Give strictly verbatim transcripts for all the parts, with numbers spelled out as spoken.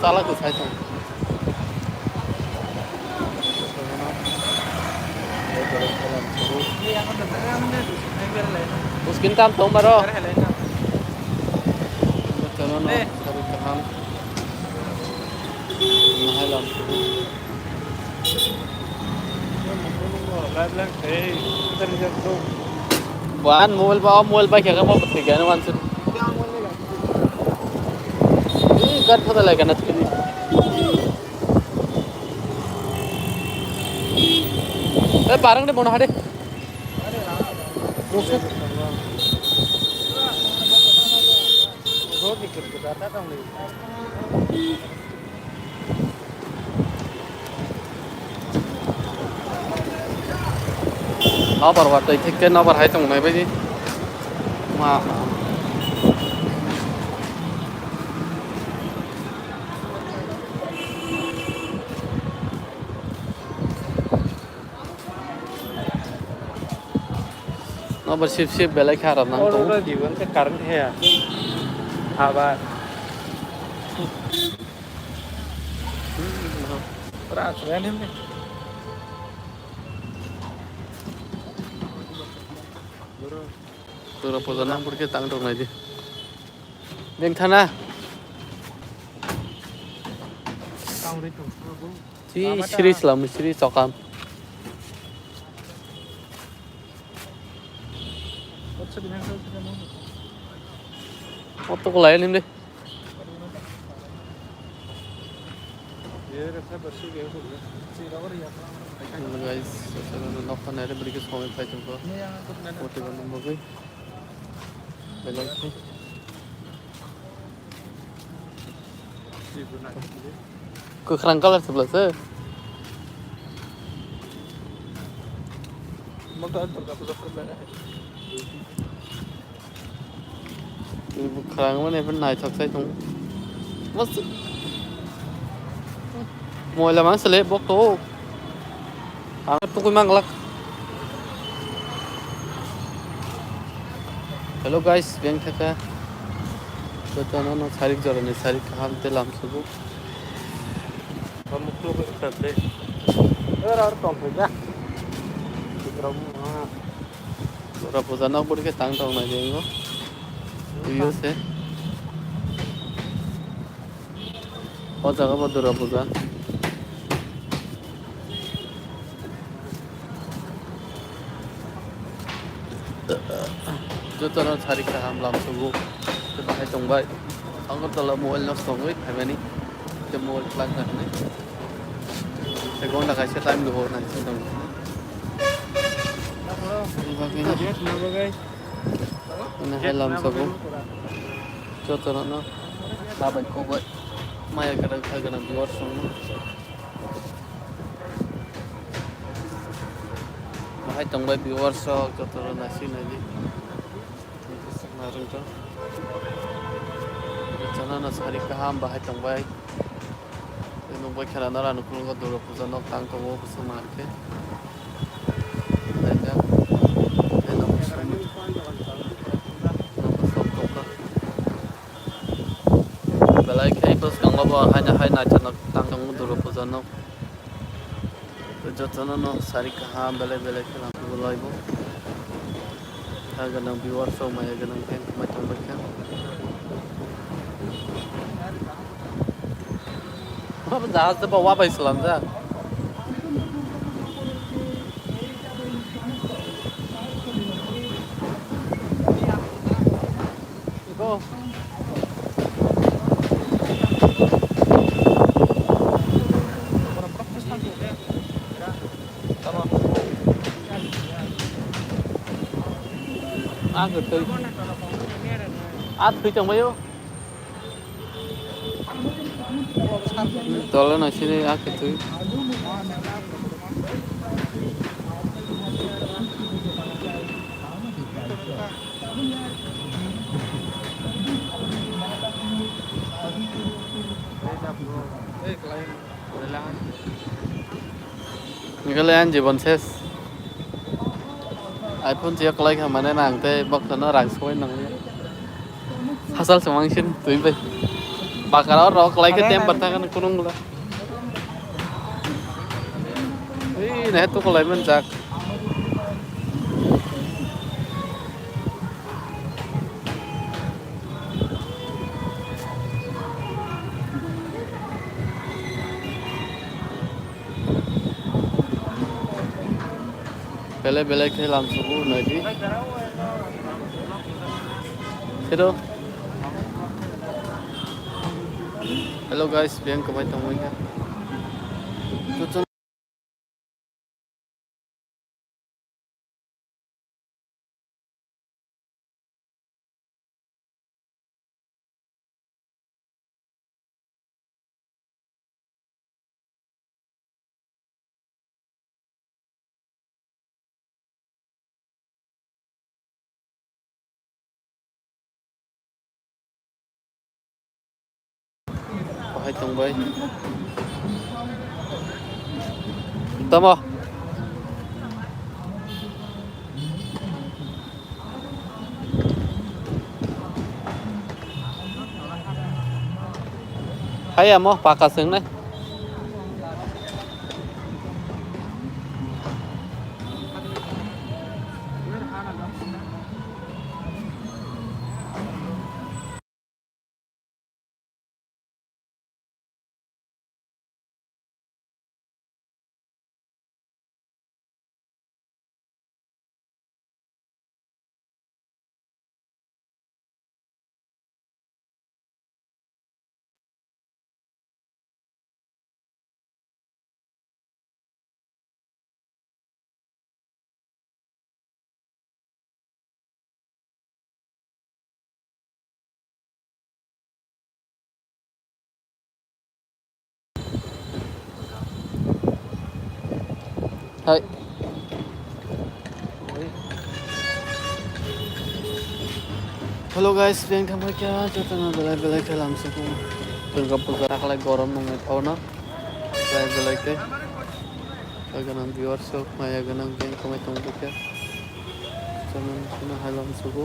Tala kwthai tong. Buskin tam tong maro. Bochano no, sari kaham. Nahai lam. Wan mobile ba, mobile ba kya ka mo pati kya wan sun. Ni gat thada lai kana chini. Eh, parang de bono hade. Musuk. Nobar watwi thik khe nobar hai tongnai bai di. Ma. Nobar sip sip belai kha rok nang tongo. Oro diban khe current haya. Abar. Pura aswk ani. Dura puja nang purkhe tang tok nai di. Beng thana. Tang ri tok. Si sri slam sri chokam. Oto ko lai nim de. Guys, nokha nai re bwrwi khe songwi phai tongkho. Motiba nang bagwi. Belai khe. Kwkhwrang colour se bwlasa. Kwkhwrang mani naithok sai tong. Mas. Moila mang sele bok to. Ang tukui manglak. Hello guys, beng thaka. Jotono no sarik jorani sarik kaham te lam subu. Pamuklo ko sate. Era ar tong phe ja. Dura puja nok buri ke tang tong nai jengo. Tuyo se. O jaga bo Dura puja. Jotono sari kaham lam subu. Bahai tongbai. Agartala mobile nosto wngwi phaimani. Te mobile plug na hwnwi. Te gonda kaisa time dugo nai sing tong. Ani hai lam subu. Jotono no. Babai kobai. Maya gwnang kha gwnang viewers rokno. Bahai tongbai viewers rok jotono naisik naidi. Narwngtong. Chana no sari kaham bahai tongbai. Nukbai khela nara nukhungo Durga puja nok tang tongo bwswk mankhe. Naijak. Tei nok bwswk. Nok bwswk tongkha. Belai khe bwskango bo haino hai naithok tang tongo Durga puja no. Jotono no sari kaham belai belai khe lamsugo laibo. Kha gwnang viewers rok maya gwnang khe mai tongbai kha. Bo jahaj de bo wa bai slamjak. Iko. Ah, kwtwi. Ah, thwi tongbaio. Tola no sini ah, kwtwi. Hingke le ani jibon ses. iPhone se kwlai kha mane nang tei bokthano rang soi nang. Hasal se mangsin twi bai. Pakar oro rok lai khe temper thang kunung la. Ei, nai tu kolai man jak. Belai belai khe lam sugo naidi. Sero. Hello guys, biyang kwbai tongmani kha. Bahai tongbai. Tamo. Hai amo paka seng nai. Hai. Hello guys, biyang tongbai kha, jotono belai belai khe lam sugo. Durga puja khlai gorom nungwi thauna. Belai belai khe. Hai ganang viewers rok, maya ganang biyang tongbai tongbai kha. Channel kheno hai lam sugo.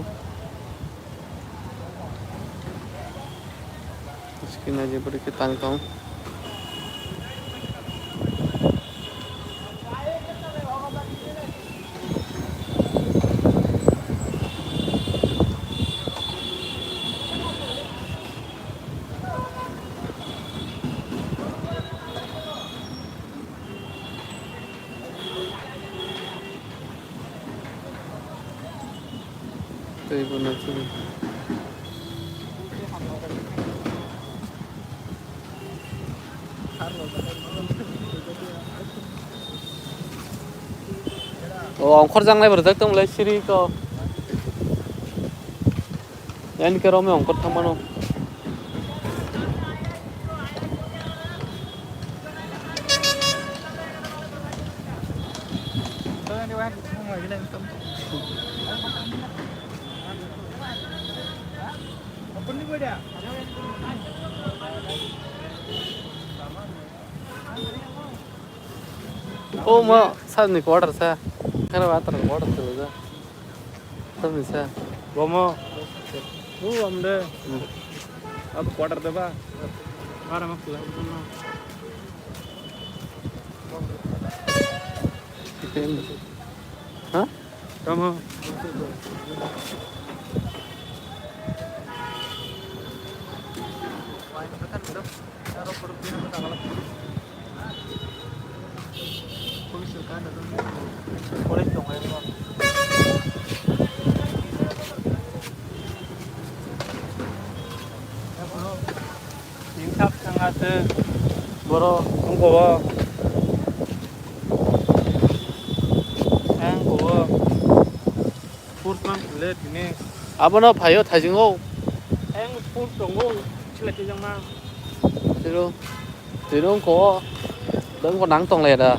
Screen aje bwrwi khe tang tong. Tei bo naising. O, ongkhor jangnai bo rijak tongmolai siri ko. Yan ke romwi ongkhor thangmano. O ma, sabni quarter sa. Khana ba tar quarter sa. Sabni sa. Bomo. O amde. Hmm. Ab quarter de ba. Ara ma kula. Ha? Tamo. Ringsak thangase boro tongko o. Ang ko o. Pur mang le tini. Abono phaio thajingo. Ang pur tongo. Chila tijang ma. Tiro. Tiro ko. Dong ko nang tong le da.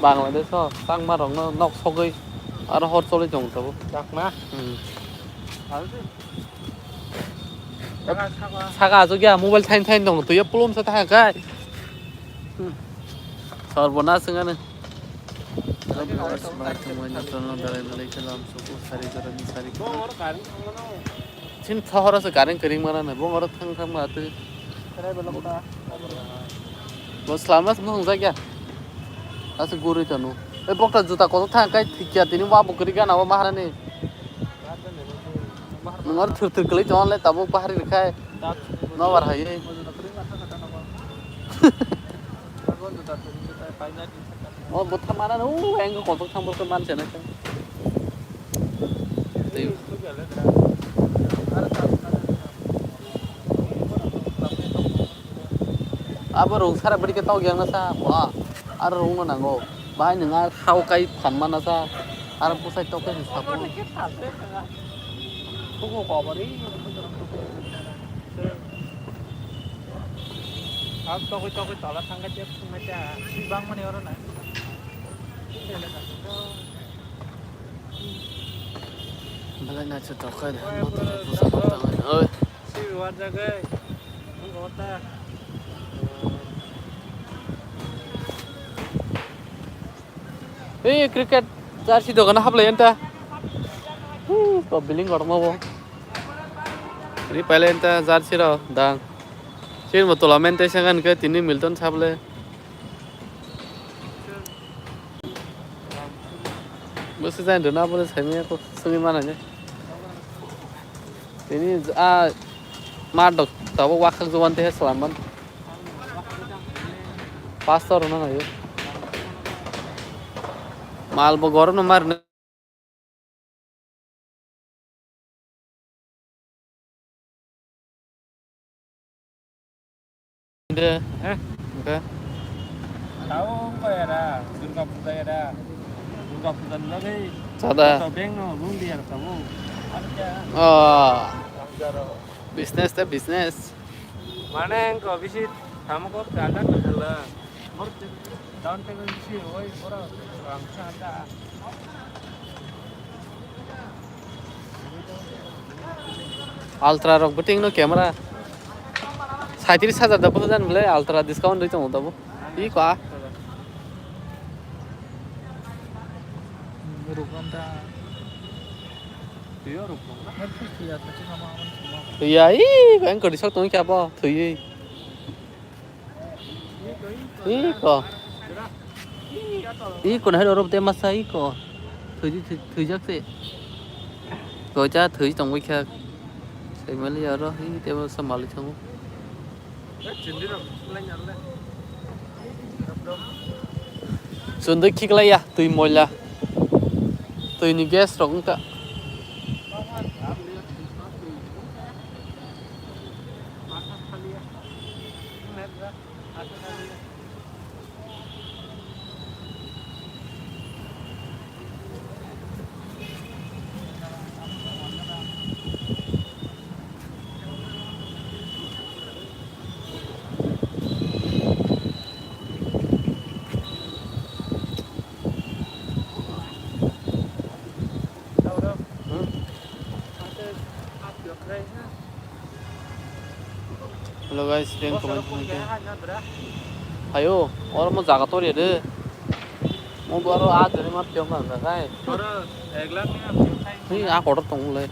Bangladesh o tangma rok no nok sogoi. Aro hor choli tong tabo. Jakma. Hmm. Saka asuk ya, mobile thain thain tong, tuya pulum sa tha kai. Sor bona sengane. Belai belai khe lam sugo, sari jora ni sari. Chin sohor se garing kering mana ne, bong oro thang thang ma tu. Bo slama se mung jakya. Ase guri tanu. E bokta juta kotor thang kai thikya tini wa bo kri gana wa maharani. Nungar thir thir kali tong le tabuk bahari rikhai. No bar hai. O botha mana no engo kotor thang botha man chena. Abo rung sara beri ke tau yang nasa, wah, aro rung no nango, bahai nung ar hao kai phan mana sa, ar busai tau kai sapo. Buku kobori. Ak tokoi tokoi tola thangka jet thangka ja. Bang mani oro na. Belai nacho tokha de, motor pusa kota ngai. Oi. Hei, cricket jersey dogan hablai anta. Hei, ko billing gorma bo. Ri paile anta jersey ro dang. Sin bo tournament te sangan ke tini Milton sable. Bwswk jani rwna abo saimanya kok swngwi mana ne. Tini a ma dok tabuk wakhak juwan tehe swlam man. Pastor rwna naio. Mal bo goron no mar. De. Eh? Oke. Tahu kok era Durga Puja era Durga Puja nang ni. Sada. Beng no room dia tahu. Oh. Business te business. Mane engko bisi tamo kok kanda kandala. Down payment bisi oi pura rang sa anda. Ultra rok bwtwing no camera. Saitris hajar da bwsajani bwle Ultra discount rwi tongo tabuk. I kwa. Rukam da. Twiya, i, beng kwrwi sok tong khe abo thwiwi. Iko. Iko na hero te masa iko. Thwi, thwi, thwijak se. Ko cha thwi tong bai kha. Sai mali aro hi te masa mali tong. Chundui khiklai ya, twi moila. Twi ni gas rok wngkha. Hello guys, friend comment. Hayo, oro mo jaga tor yade. Mo duaro a jere ma piyok na kai. Oro ek lakh ni a piyok kai. Ni a kotor tong le.